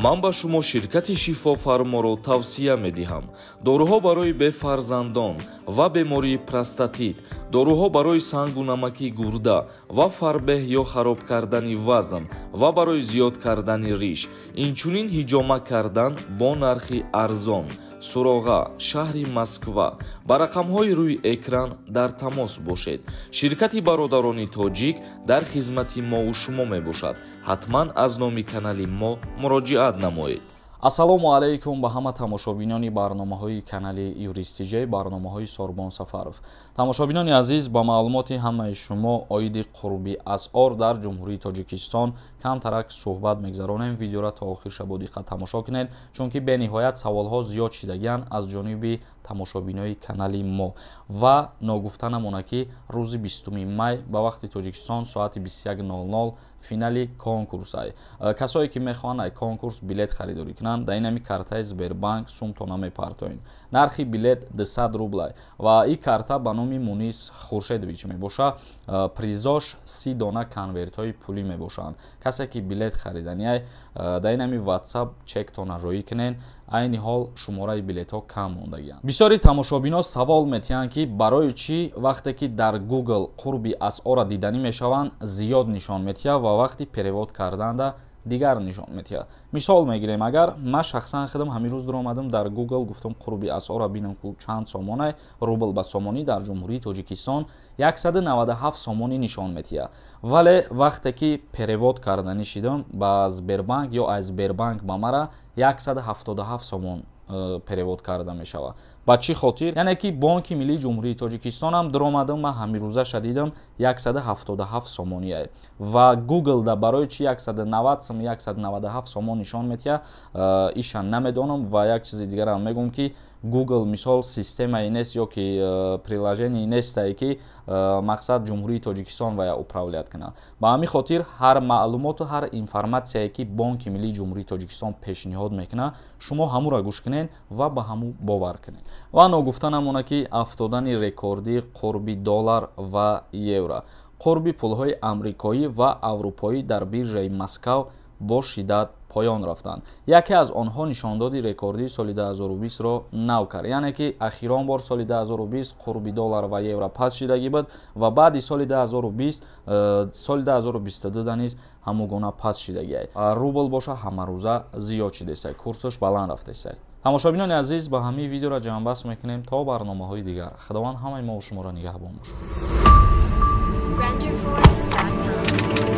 Ман ба шумо ширкати Шифофарморо тавсия медиҳам. Доруҳо барои бефарзандон ва бемории простатит, доруҳо барои сангу намаки гурда ва фарбеҳ ё хароб кардани вазн ва барои зиёд кардани риш, инчунин ҳиҷома кардан бо нархи арзон. Суроға: шаҳри Москва. Ба рақамҳои рӯи экран дар тамос бошед. Ширкати Бародарони Тоҷик дар хизмати мову шумо мебошад. Ҳатман аз номи канали мо муроҷиат намоед. Ассалому алайкум ба ҳама тамошобинони барномаҳои канали Юрист ТЖ, барномаҳои Сорбон Сафаров. Тамошобинони азиз, ба маълумоти ҳамаи шумо оиди қурби асъор дар Ҷумҳурии Тоҷикистон камтарак суҳбат мегзаронем. Видеоро то охирша бо диққат тамошо кунед, чунки бениҳоят саволҳо зиёд шидагианд аз ҷониби тамошобинои канали мо. Ва ногуфта намона, ки рӯзи 20 май ба вақти Тоҷикистон соати 21:00 финали конкурсай. Касое ки мехоҳанд ай конкурс билет харидорӣ кунанд, дар инами картаи Сбербанк сумтона мепартоед. Нархи билет 200 рублай ва ин карта ба номи Мунис Хуршедович мебошад. Призош 30 дона конвертҳои пулӣ мебошанд. Касе ки билет хариданиай, дар инами WhatsApp чектона роӣ кунед. Айни ҳол шумораи билетҳо кам мондагианд. Бисёри тамошобино савол метиҳанд, ки барои чӣ вақте ки дар Google қурби асъорра диданӣ мешаванд, зиёд нишон метиҳад ва вақти перевод карданда дигар нишон метиҳад. Мисол мегирем, агар ман шахсан худам ҳамин рӯз дуромадам дар Google, гуфтам қурби асъорра бинам, ку чанд сомонай, рубл ба сомонӣ дар Ҷумҳурии Тоҷикистон 197 сомонӣ нишон метиҳад, вале вақте ки перевод карданӣ шидам ба Сбербанк ё аз Сбербанк ба мара 177 сомон перевод карда мешавад. Ба чӣ хотир? Яъне ки Бонки Миллии Ҷумҳурии Тоҷикистонам дуромадам, ман ҳамирӯзаша дидам, 177 сомоние ва Гуглда барои чӣ 190 сом, 197 сомон нишон метиҳад, иша намедонам. Ва як чизи дигарам мегӯм, ки Google мисол системае нест ё ки приложение нестае, ки мақсад Ҷумҳурии Тоҷикистон вая управлять кунад. Ба ҳамин хотир ҳар маълумоту ҳар информатсияе, ки Бонки Миллии Ҷумҳурии Тоҷикистон пешниҳод мекунад, шумо ҳамуро гӯш кунед ва ба ҳаму бовар кунед. Ва ногуфта намона, ки афтодани рекордии қурби доллар ва евро, қурби пулҳои амрикоӣ ва аврупоӣ дар биржаи Москав бо шиддат поён рафтанд. Яке аз онҳо нишондоди рекордии соли 2020-ро нав кард, яъне ки ахирон бор соли 2020 қурби доллар ва евро паст шидагӣ буд ва баъди соли 2020 соли 2022 низ ҳамон гуна паст шидагиай. Рубл боша ҳамарӯза зиёд шидесай, курсаш баланд рафтесай. Тамошобинони азиз, ба ҳамин видеоро ҷамъбаст мекунем. То барномаҳои дигар Худованд ҳамаи мо шуморо нигаҳбон бошад. Renderforest.com.